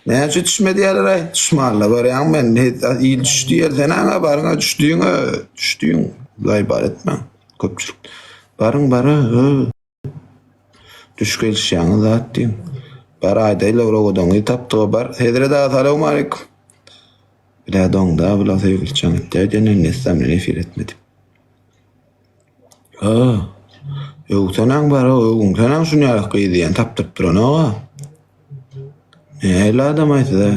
Näme üçin düşme diýýärler-aý? Düşmanla görýäňmi men il düşdi diýýär. Sen aňa baryň-a düşdüň-ä, düşdüň. Zaýbar etmäň köpçülik. Baryň baryň. Düş gelişýäňiz zat diýiň. Bar aýdaýla bir owadan gyz tapdyga bar. Hezret aga salowmaleýkum. Bilä doňda bula söýgüli jaň etdi aýdýan indi etsem men efir etme diýip. Ha. Öwsenaň bar öwüňsenaň şuny ýaly gyz diýen tapdyryp duranok-a. Nähili adam aý size?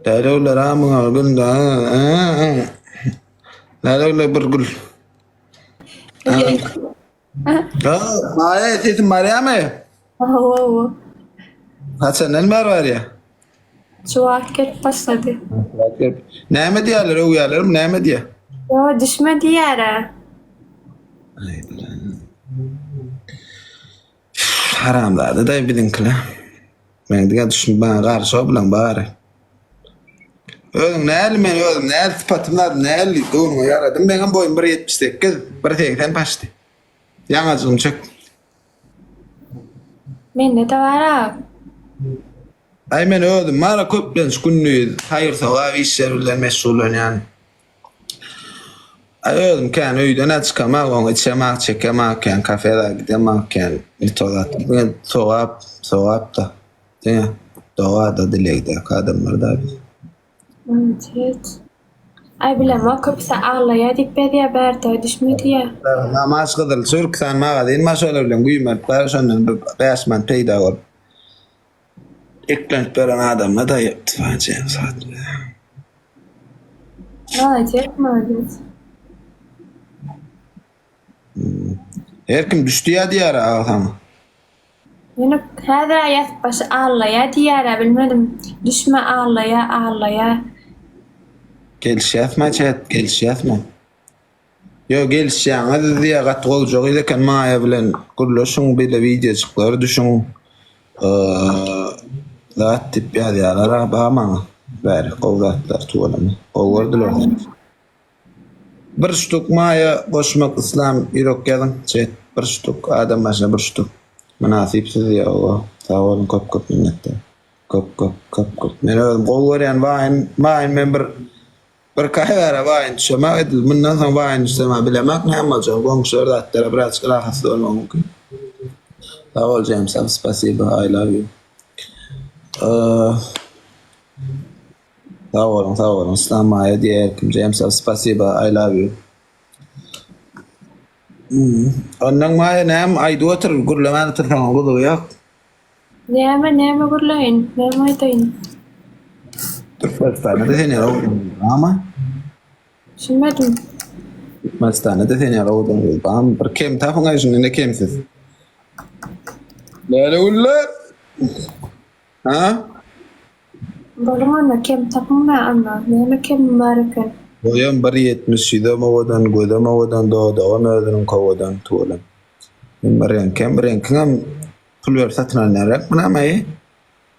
Dälewler a muňa günde. Dälewler bir gül. Ha, Maýa sesim barýamy? Hawa, hawa. Haçandan bäri barýa? Şu wagt gelip başlady. Näme diýýärler, öwýärlermi, näme diýýär? Ýo, düşme diýýär-ä. Aý, bilen. Haramzada daý biziňkiler. Men diňe düşünip maňa garşy o bilen bary. Özüň näli men özüm näli sypatym zat näli göwnüňe ýaradym meňem boýum 1.78 1.80 paçdy. Ýaňajygym çek. Mende-de bar-a. Aý men özüm bar-a köplenç gündiz haýyr-sogap işler bilen meşgullanýan. Aý özüm kän öýden-ä çykamok, oňa içemok, çekemok kän, kafe-de gidemok kän, ne to zat. Diňe sogap, sogap-da. Diňe doga-da, dilegdäki adamlar-da biz. Molodec. Aý bilemok köpüsi aglaýa diýip ýazýa bärde düşme diýýä. Namaz gyzyl çürk sen magazin bar şolar bilen güýmenip bar şondan bir 5 manat peýda bolup eklenip beren adamlar da Molodec molodec. Her kim düşdi ýa diýýär aga saňa. Ýöne häzir-ä ýatyp başy aglaýa diýýär-ä bilmedim. Düşme aglaýa aglaýa. Gelişýäsmi çet gelişýäsmi? Ýo gelişýäňiz diýýä gaty gowja gyz eken Maýa bilen gürleşiň bile wideojyklar düşüň zat diýip ýazýalar-a ba maňa bäri gowy zatlar tüweleme gowy gördüler seni. Bir ştuk maýa goşmak islam ýürek ýazyň chat bir ştuk adam başyna bir ştuk mynasyp siz ýoga sag boluň köp köp minnetdar köp köp köp köp men özüm gowy görýän waýn waýn men bir bir kaý bäre waýn düşemak edil mundan soň waýn düşsem bilemak näme boljagyny goňşular zatlara birazjyk rahatsyz bolmagy mümkin sag bol James spasiba I love you. Sag boluň sag boluň Islam Maýa diýýär kim James spasiba I love you. Ondan Maýa näme aýdyp otur gürlemän otursaň gyzygy ýok. Näme näme gürläýin näme aýdaýyn. Türkmenistanda da sen ýaly owadan gyz barmy? Düşünmedim. Türkmenistanda da sen ýaly owadan gyz barmy? Bir kem tapyň şunda ne kemsiz. Läle güller. Ha? Boluň onda kem tapyň-da onda, näme kemim bar eken? Boýam bir 70 ýüzem owadan, gözem owadan, dodagam özüniňki owadan, tüweleme. Hem reňkem, reňkiňem pul berip satyn alynýan reňkmi näme-eý?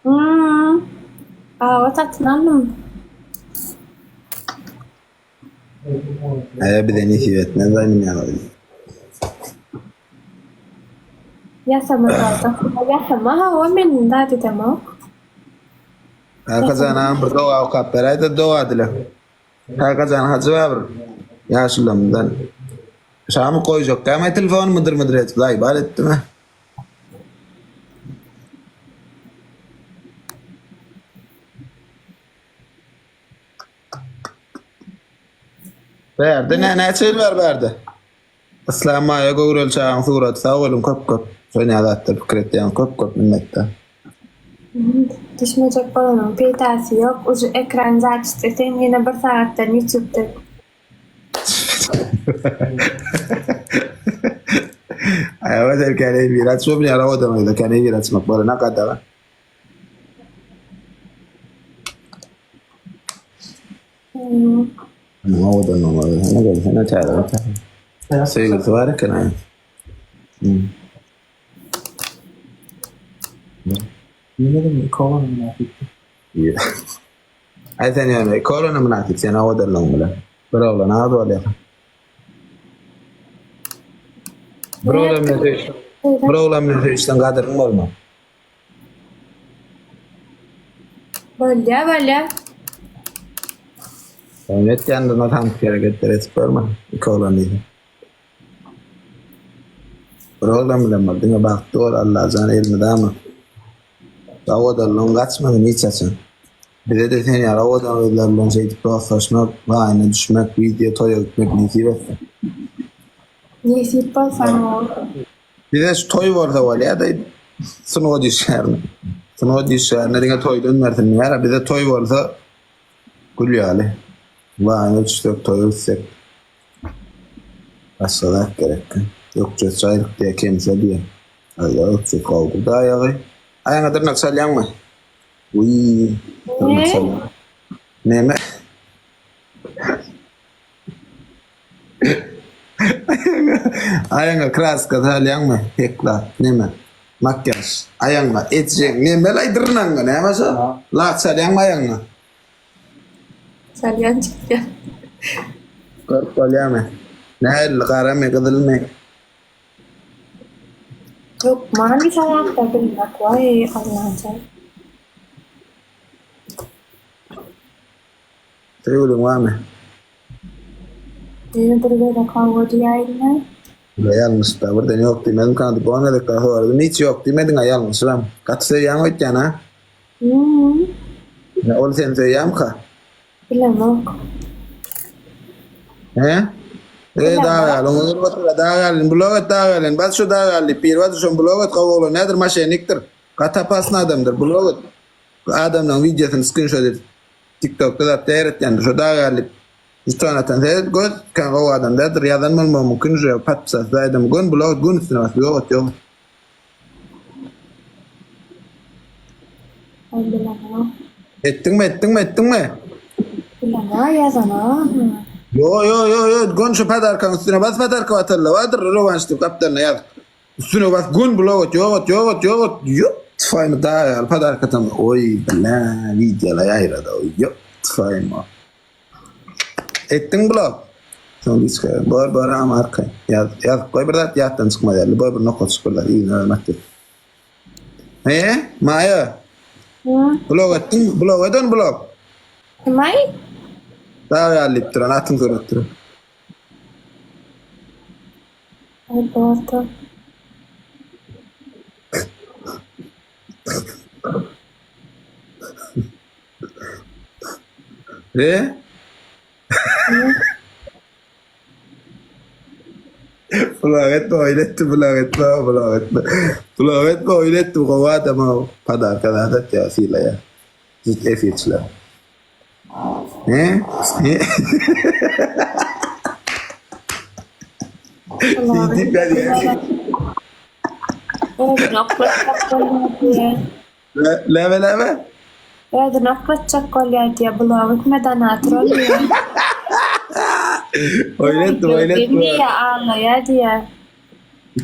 Hum. Hawa satyn aldym. Aýa bize nesip etmez aý muny. Ýasama zada. Ýasama hawa men zat edemok. Kakajan agam bir doga okap beräýdä doga dile. Kakajan Hajy babyr ýaşulamyzdan. Şamy goýjak dämi telefony mydyr mydyr edip zaýbal etdimi. Bärde nä näçe ýyl bar bärde? Yslam Maýa göwreli çagaň suraty sag boluň köp köp şonýa zatda pikir etýäňiz köp köp minnetdar. Düşmejek bolanyň peýdasy ýok uje ekran zaçdy sen ýene bir sagatdan ýutubda. Aýaga sen kän efir açma bu ýara odaňyzda kän efir açmak bolana gadagan. Owadan owadan. Hana gelsene täze täze. Söýgüsi bar eken aý. Diýmedim iki oglana mynasyp. Aý sen ýöne iki oglana mynasyp sen owadanlygyň bilen. Bir oglan az bolýar. Bir oglan bilen söýüşseň, bir oglan bilen söýüşseň gadyryň bolmaz. Bolýa bolýa. Sen etýän durma tank hereketler edip görme. Iki oglan diýdi. Bir oglan bilen bol, diňe bagtly bol Allajan elmydama. Owadanlygyň gaçmasyn hiç haçan. Bize-de sen ýaly owadan gyzlar bilen şeýdip dostlaşmak, laýyna düşmek, wideo toýa gitmek nesip etsin. Nesip bolsa. Bize şu toý bolsa bolýa-da sungat işgärine. Sungat işgärine diňe toýdan bersin diýýär. Bize toý bolsa gül ýaly. Laýyna düşsek, toýa gitsek. Başga zat gerek. Ökjesi çaýryk diýýär, kemşe diýýär. Aýa ökjesi gowudyr-da aýagy. Aýagyňa dyrnak çalýaňmy? Wiý, dyrnak çalýan. Neme? Aýagyňa kraska salýaňmy? Hekla, neme? Makiýaž. Aýagyňa etjeň neme-laý dyrnagyňa näme şo? Lak çalýaňmy aýagyňa? Çalýan çalýan. Görüp bolýarmy? Nähili garamy, gyzylmy? Hökman şo wagtda bilmek waý Allajan. Söýgüliň barmy? Ýene bir gezek hawa diýäýdimä. Ýa ýalňyşda birden ýok diýmedim kandy on gezek daha soradym hiç ýok diýmediňä ýalňyşybam. Gaty söýýäň öýtýän a? Hümm. Ýa ol seni söýýämika? Bilemok. He? Eý dag ýaly oňa gelip otyr dag ýaly blok et dag ýaly bas şu dag ýaly diýip biri bardyr şony blok et gowy oglan nädir maşennikdir. Gaty opasny adamdyr blok et. Adamlaryň wideosyny skrinşot edip Tiktokda zat ýaýratýandyr şo dag ýaly diýip Žeton atan seret göz kän gowy adam däldir ýazan bolmagy mümkin uje podpisat aýdym gön blok et gön üstüne basyp ýok et ýok et. Aý bilemok. Etdiňmi etdiňmi etdiňmi? Bilemok ýazanok. Ýo ýo ýo ýo gön şu podarkaň üstüne bas podarka batarla bardyr rewanş diýip gapdalyna ýaz. Üstüne bas gön blok et ýok et ýok et ýok et ýok tfaýmy dag ýaly podarka tam oý bla wideola ýaýrada oý ýok tfaýmy. Etdiň blok. Soň diska bor bor am arkaýyn. Ýaz ýazyp goý bir zat ýatdan çykmaz ýaly. Bor bir nokatjyk bir zat yzyna özüm atdyr. He, Maýa. Blok etdiň, blok eden blok. Kimaý? Dag ýaly diýip duran atyň surat duran. Aý borda. E? Blok etme oýun etdi blok etme blok etme. Blok etme oýun etdi gowy adam o podarka zat atýar sylaýar. Jit efirçiler. He? He? Diýip ýazýar. Özüni oklatjak bolýar diýýär. Näme näme? Özüni oklatjak bolýar diýýär. Blog etme donator ol diýýär. Oýun etdim, oýun etdim. Diýýär, aglaýar diýýär.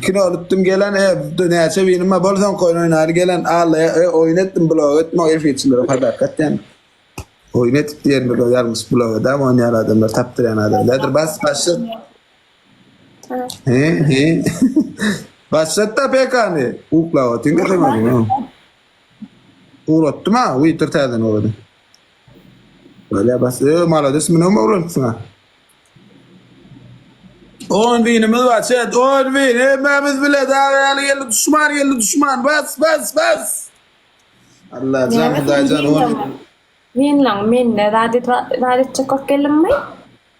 Kino olupdym gelen e näçe binim bar bol soňky oýun oýnaly gelen aglaýar e oýun etdim blog etme efirçilere podarka atýan. Oýun edip diýen bir ýalňyş blog edäm oýnaýan adamlar tapdyrýan adam. Nedir bas başlat. He he. Başlat da PK-ny. Uklap otyň desem özüň. Ugratdym ha, Witter täzeden ugrady. Böyle bas. Ö, malades, muny hem öwrenipsiň ha. 10 binimiz bar, chat. 10 bin. Hemmämiz bile dag ýaly geldi, duşman geldi, duşman. Bas, bas, bas. Allah jan, Hudaý jan, 10 bin. Winlaň mende zat edip zat etjek bolup geldiňmi?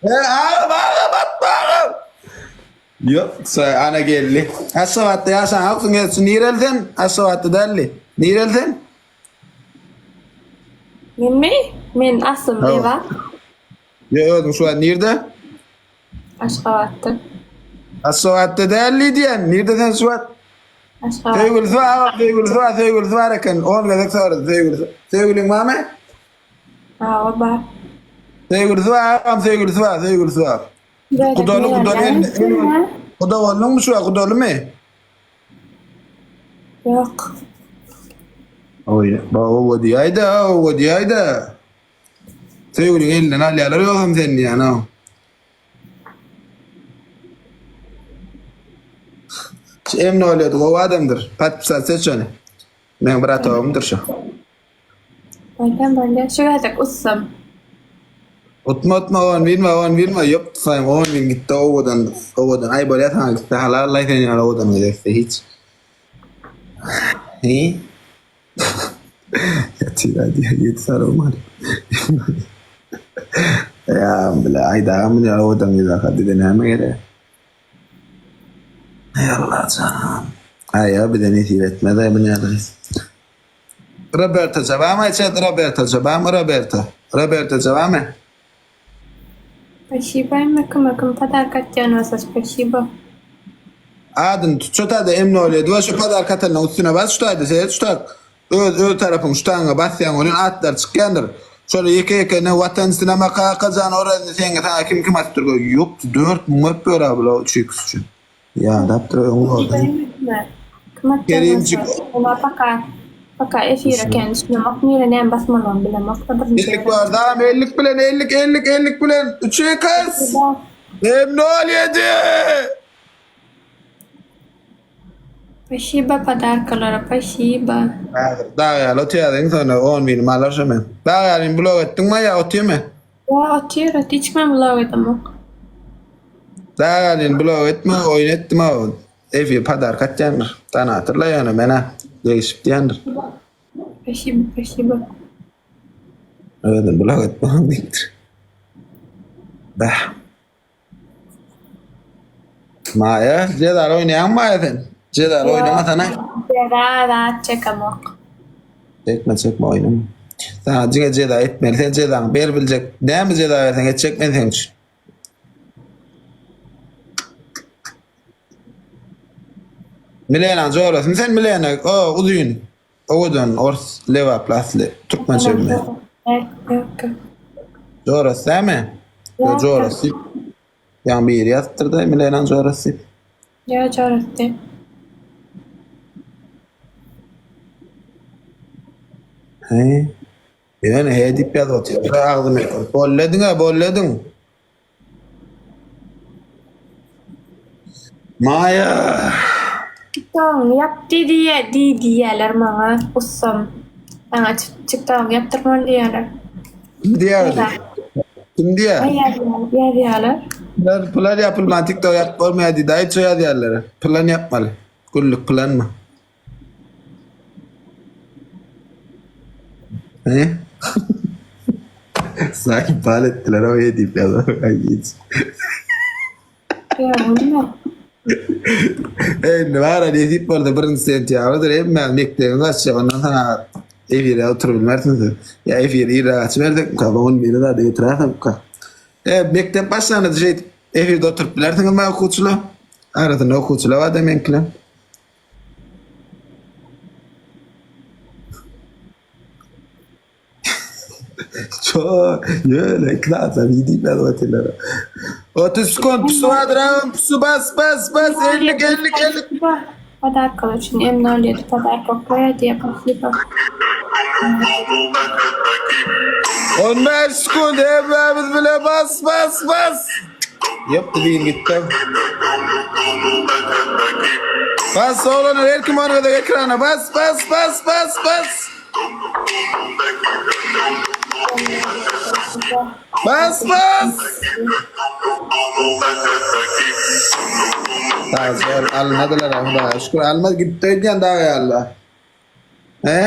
He, agam, agam, atma, agam. Ýok, saý, ana geldi. Aşgabatda ýaşaňoksyň, gelsin. Nireli sen? Aşgabatda däldi. Nireli sen? Menmi? Men aslym Lebap. Ýok, özüň şu wagt nirde? Aşgabatda. Aşgabatda däldi diýen. Nirde sen şu wagt? Aşgabatda. Söýgülisi bar, agam, söýgülisi bar, söýgülisi bar eken. 10 gezek sorady, söýgülisi. Söýgüliň barmy? Hawa, bar. Söýgülisi bar, agam, söýgülisi bar, söýgülisi bar. Gudaly, gudaly, el, guda bolduňmy şu wagt, gudalymy? Ýok. Oý, ba, owa diýäýdä, owa diýäýdä. Söýgüliň elinden alýarlar ýogsam seni diýýän-ow. Şu M nol ýedi gowy adamdyr. Podpisat et şony. Meň bratogymdyr şu. Bolýa bolýa şu gezek ussam. Utma utma on bilme on bilme ýok tutsaýyň on bin gitdi owadan owadan aý bolýa saňa gitse halallaý sen ýaly owadan gyz etse hiç. Hi. Ýatyr aýdýar ýedi salowmaleýkim. Ýa bile aýdagam muny ýaly owadan gyz barka bize näme gerek. Aý Allajan. Aý ýa bize nesip etmez aý muny ýaly gyz. Roberto Jabamy çet Roberto Jabamy Roberto. Roberto Jabamy. Spasibo emme kime kim podarka atýan bolsa spasibo. Adyny tut şu taýda M nol ýedi we şu podarka atanyň üstüne bas şu taýda seret şu tak öz öz tarapyň şu taňa basýaň welin atlar çykýandyr. Şolar ýeke ýeke ne Watan sinema Kakajan Oraz indi seňe saňa kim kim atypdyr gör ýokdy 4000 berip ýör a bular üç x üçin. Ýadapdyr öň boldy. Kerimjik. Paka paka efir eken düşünemok nire näme basmalygyny bilemok da birinji Ellik bar dam ellik bilen ellik ellik ellik bilen üç x M nol ýedi. Spasibo podarkalara spasibo. Häzir dag ýaly otýadyň soňra on binim alar şo men. Dag ýalyny blok etdiňmi ýa otyrmy? Ýa otyr ot hiç kimem blok edemok. Dag ýalyny blok etme oýun etdim a efir podarka atýandyr. Donatorla ýöne menä degişip diýendir. Spasibo spasibo. Özüni blok etme diýipdir. Bäh. Maýa, jezaly oýnaýaňmy Maýa sen? Jezaly oýnamasana. Jeza zat çekemok. Çekme, çekme oýnama. Saňa diňe jeza etmeli. Sen jezaňy ber biljek. Näme jeza berseň etjek men seň üçin. Milenaň jorasymy sen Milena? O, uzyn. Owadan ors lebaply asly türkmençe bilmeýän. Ýok. Jorasy dämi? Ýok jorasy. Ýaňy biri ýazypdyr-da Milenaň jorasy diýip. Ýok jorasy. He. Ýöne he diýip ýazyp otyr. Agzymy bollediň-ä, bollediň. Maýa. Tiktogyňy ýap diýdi diý diýýäler maňa ussam. Saňa tiktogyňy ýapdyrmaly diýýäler. Kim diýýär? Kim diýýär? Ýazýarlar. Plan plan ýapylman tiktok ýapyp bolmaýar diýdi. Aýt şo ýazýarlara. Plan ýapmaly. Günlük planmy? Ne? Sanki bal etdiler o edip ýazar. Ay hiç. Endi bara nesip bolsa birinji sentýabrdyr hemme mekdebiň açjak ondan soň efire oturyp bilmersiň siz. Ýa efiri irräk açybersekmika on biri zada getiräýsekmika. E mekdep başlanda şeýdip efirde oturyp bilersiňizmi okuwçylar? Arasynda okuwçylar barda meňkiler. Çok ýöne iki zatlar diýip ýazyp otyrlar. 30 sekund pusu bardyr agam pusu bas bas bas 50 50 50. Podarkalar üçin M07 podarka oklaýar diýip spasibo. 15 sekund hemmämiz bile bas bas bas. Ýok bir gitdi. Bas oglanlar her kim bir gezek ekrana bas bas bas bas bas. Bas bas. Sag ol almadylar Hudaýa şükür almaz gitdi öýdýän dagy ýalylar. He?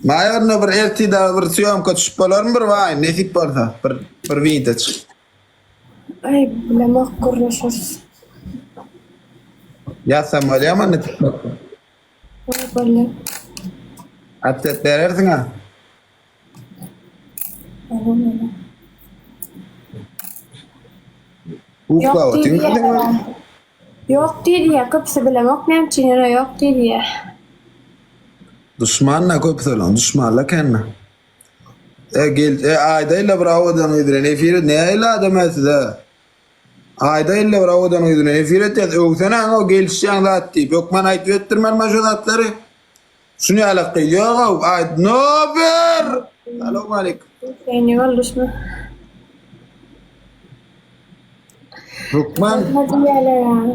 Maý onda bir ertir dagy bir sýomka düşüp bolarmy bir waý nesip bolsa bir bir wideo çyk. Aý bilemok gürleşeris. Ýazsam bolýamy onda tiktokda? Bolýa bolýa. Atlet berersiňä? Bolýa bolýa. Uklap otyň. Ýok diýdiýä köpüsi bilemok näme üçin ýöne ýok diýdiýä. Duşmanda köpüsi olaň duşmanla kände. E gel e aýdaýla bir owadan gyz bilen efir et nähili adam e size. Aýdaýla bir owadan gyz bilen efir etýäs öwseneň o gelişýäň zat diýip hökman aýdyp etdirmelmi şu zatlary. Şuny ýalak gyz ýogow aýt nober. Salowmaleýkim. Sen ýol düşme. Hökman. Hadi diýerler ýaly.